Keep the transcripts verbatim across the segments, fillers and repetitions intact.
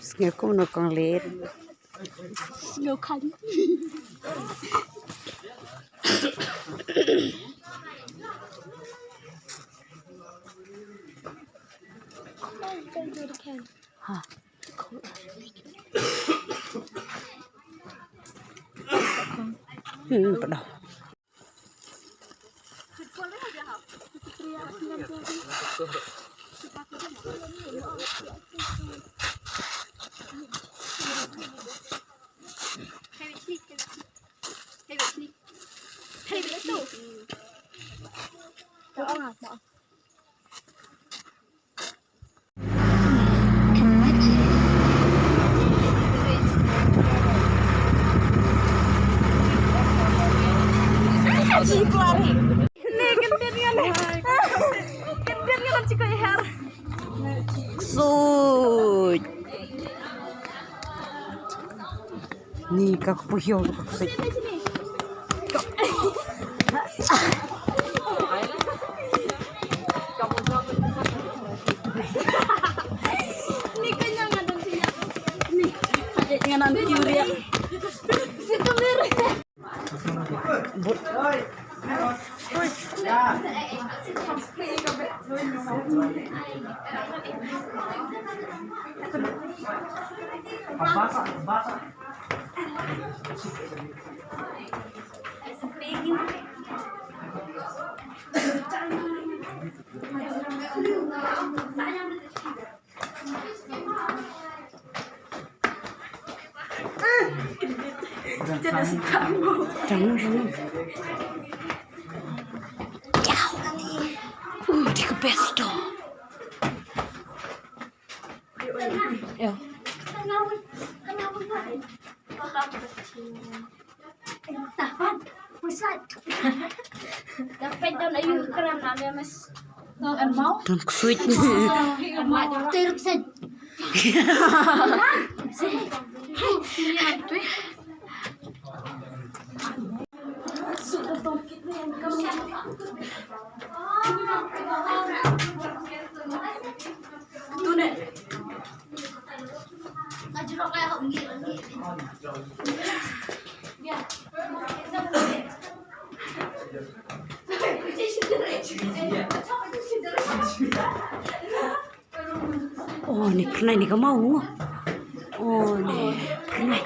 Sngew kum no kong ler. Sngew khang. Ha. Hmm, pedah. Ksuid. Ni ka kpuhiong ka ksuid. Ni ka nyang ngan don sini. Ni ka nyang ngan don sini. Situ mir. Uh, di ka best to. Yo. Tapan. Pusat. Dapat don ayu kram na memes. Don ksuid. Teruk sen. Oh, ni pernah ni kamau. Oh, ni pernah.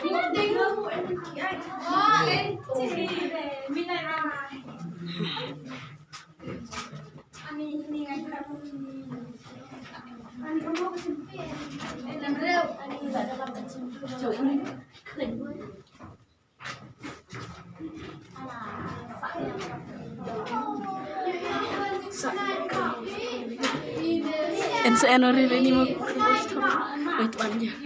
Sa eno ri ni mo. Wait, one year.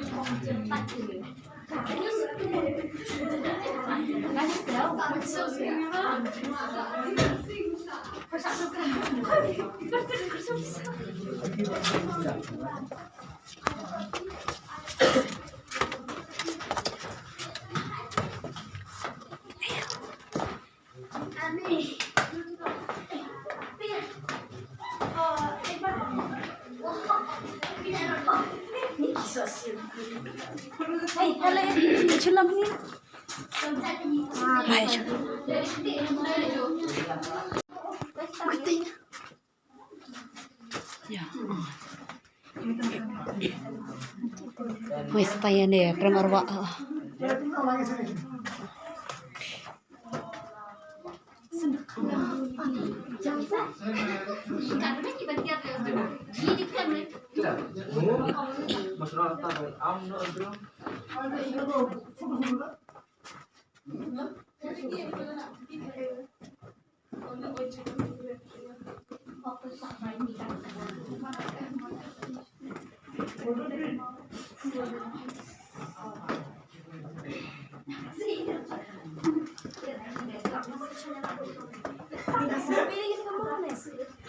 Mai staya ne, pram arwa.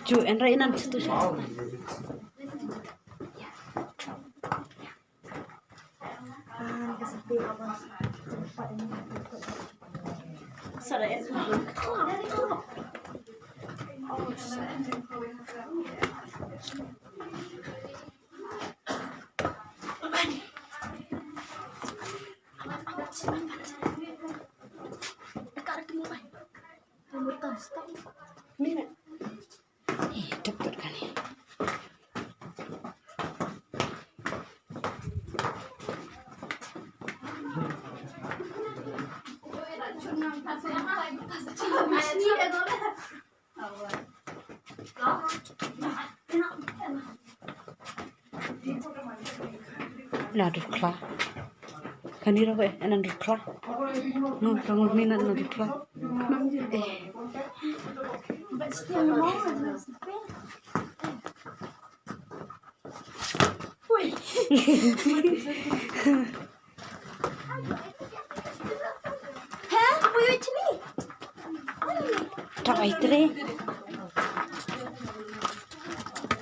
Ju, en rai nan situ. Eh, dep dep kane. Na dur khla. Kani ra ba, eh, na dur khla. No, tangor ni na, na dur khla. Eh. Ui. Hä? Ui, ui, sini. Tak ai tre.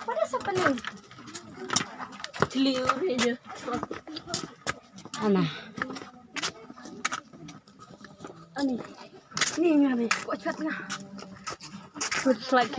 What is happening? Tili uri je. Ana. Ani. Ni ngami. Kok chat nga. Good like